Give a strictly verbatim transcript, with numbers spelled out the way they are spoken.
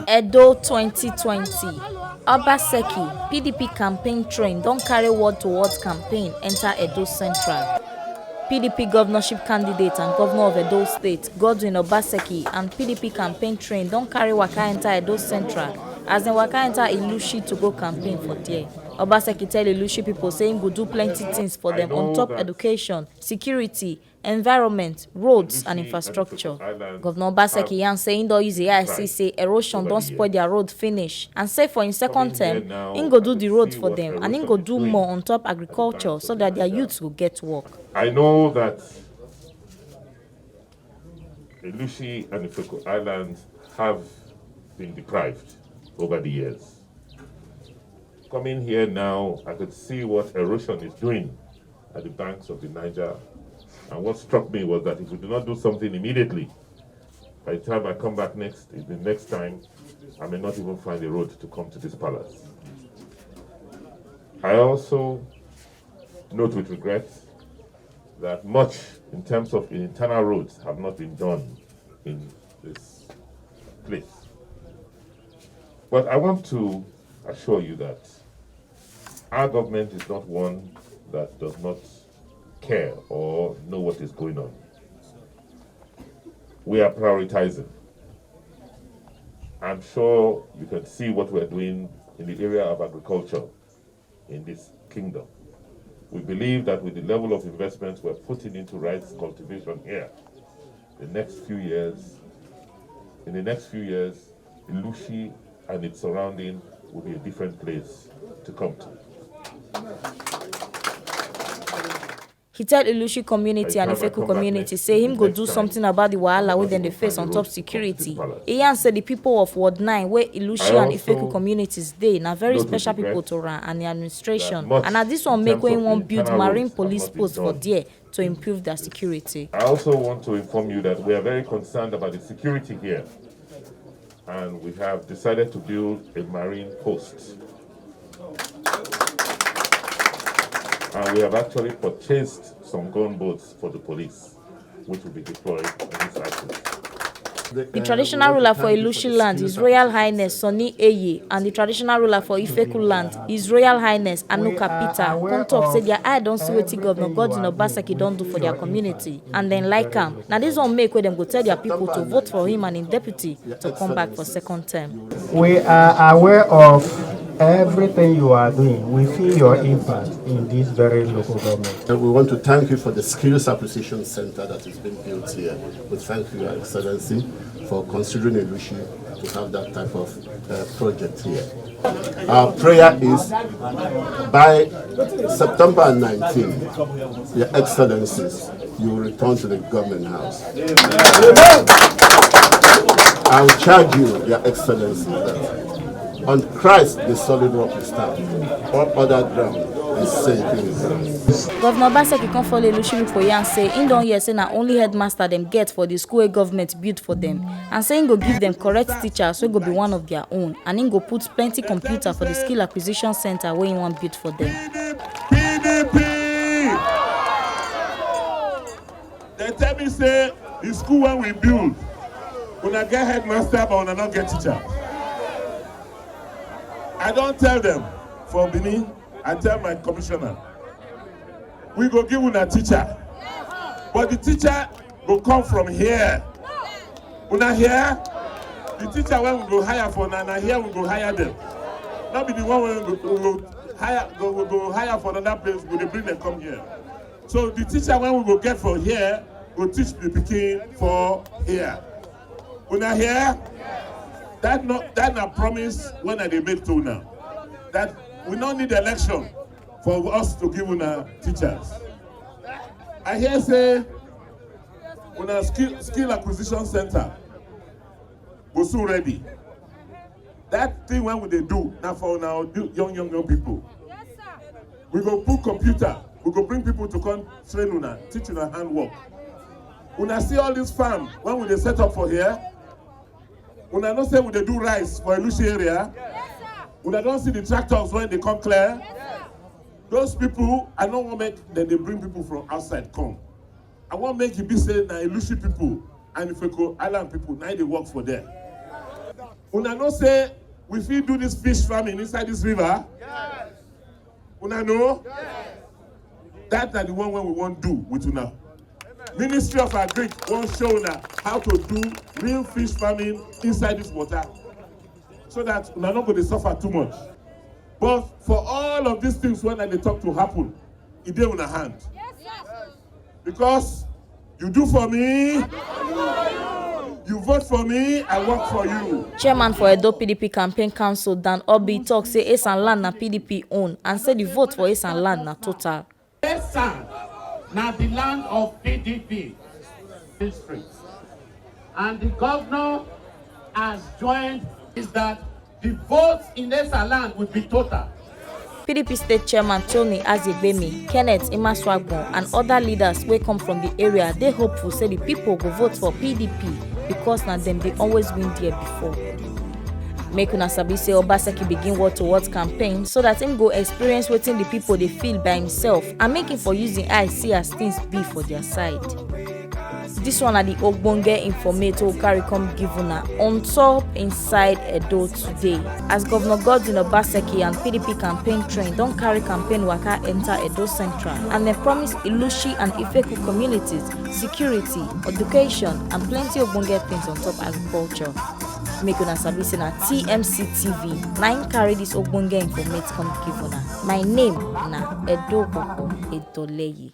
Edo twenty twenty. Obaseki, P D P campaign train don carry word to word campaign enter Edo Central. P D P governorship candidate and governor of Edo State, Godwin Obaseki, and P D P campaign train don carry waka enter Edo Central as dem waka enter Ilushi to go campaign for there. Obaseki tell Ilushi people say im go do plenty things for dem on top education, security, environment, roads and infrastructure. Governor Obaseki yarn say im don use im eye see say erosion don spoil their road finish, and say for im second term, im go do the road for them and im go do more on top agriculture so that their youths go get work. I know that Ilushi and Ifeko Islands have been deprived over the years. Coming here now, I could see what erosion is doing at the banks of the Niger. And what struck me was that if we do not do something immediately, by the time I come back next, the next time, I may not even find a road to come to this palace. I also note with regret that much in terms of internal roads have not been done in this place. But I want to assure you that our government is not one that does not care or know what is going on. We are prioritizing. I'm sure you can see what we're doing in the area of agriculture in this kingdom. We believe that with the level of investments we're putting into rice cultivation here, the next few years, in the next few years, Ilushi and its surrounding will be a different place to come to. He tell Ilushi community and Ifeku community say him go do something about the wahala wey dem dey face on top security. He yarn say the people of Ward nine wey Ilushi and Ifeku communities dey na very special people to am and the administration. And na this one make wey he wan build marine police post for there to improve their security. I also want to inform you that we are very concerned about the security here, and we have decided to build a marine post. And we have actually purchased some gunboats for the police, which will be deployed in this action. The traditional ruler for Ilushi land, His Royal Highness Sonny Eye, and the traditional ruler for Ifeku land, His Royal Highness Anuka Peter, come talk say their eye don see wetin Governor Godwin Obaseki don do for their community, and dem like am. Na this one make wey dem go tell their people to vote for him and him deputy to come back for second term. We are aware of everything you are doing. We feel your impact in this very local government. And we want to thank you for the Skills Acquisition Center that is being built here. We thank you, Your Excellency, for considering Ilushi to have that type of uh, project here. Our prayer is by September nineteenth, Your Excellencies, you will return to the government house. I will charge you, Your Excellency, that on Christ the solid rock we stand, all other ground is sinking ground. Governor Obaseki come follow Ilushi people yarn say he don hear say na only headmaster dem get for the school wey government build for them, and say he go give them correct teachers wey go be one of their own, and he go put plenty computer for the skill acquisition center wey he wan build for them. P D P! Dem tell me say the school wey we build, una get headmaster but una no get teacher. I don tell them for Benin, I tell my commissioner, we go give una teacher, but the teacher go come from here. Una hear? The teacher wey we go hire for una, na here we go hire them. No be the one wey we go, we go hire, go, we go hire for another place, we go dey bring them come here. So the teacher wey we go get for here go teach the pikin for here. Una hear? That no, that na promise wey I dey make to una. That we no need election for us to give una teachers. I hear say una skill, skill acquisition center go soon ready. That thing wey we dey do na for una young, young, young people. We go put computer, we go bring people to come train una, teach una handwork. Una see all this farm wey we dey set up for here? Una know say we dey do rice for Ilushi area? Una don see the tractors wey dey come clear? Those people, I no wan make dem dey bring people from outside come. I wan make e be say na Ilushi people And Ifeko Island people, now they work for them. Una know say we fit do this fish farming inside this river? Una know? That na the one wey we wan do with una. Ministry of Agric wan show una how to do real fish farming inside this water, so that una no go dey suffer too much. But for all of these things wey I dey talk to happen, e dey una hand. Because you do for me, you vote for me, I work for you. Chairman for Edo P D P Campaign Council, Dan Obi, talk say Esan land na P D P own and say the vote for Esan land na total. Esan na the land of P D P district, and the governor has joined is that the votes in Esan land will be total. P D P state chairman Tony Azegbemi, Kenneth Imaswagbon and other leaders wey come from the area dey hopeful say the people go vote for P D P because na dem dey always win there before. Make una sabi say Obaseki begin word to word campaign so that him go experience wetin the people dey feel by himself and make him for use him eye see as things be for their side. This one na the ogbonge informate wey carry come give una on top inside Edo today. As Governor Godwin Obaseki and P D P campaign train don carry campaign waka enter Edo Central and dem promise Ilushi and Ifeku communities security, education and plenty ogbonge things on top agriculture. Make una sabi say na T M C T V na im carry this ogbonge informate come give una. My name na Edo Popo Edoleye.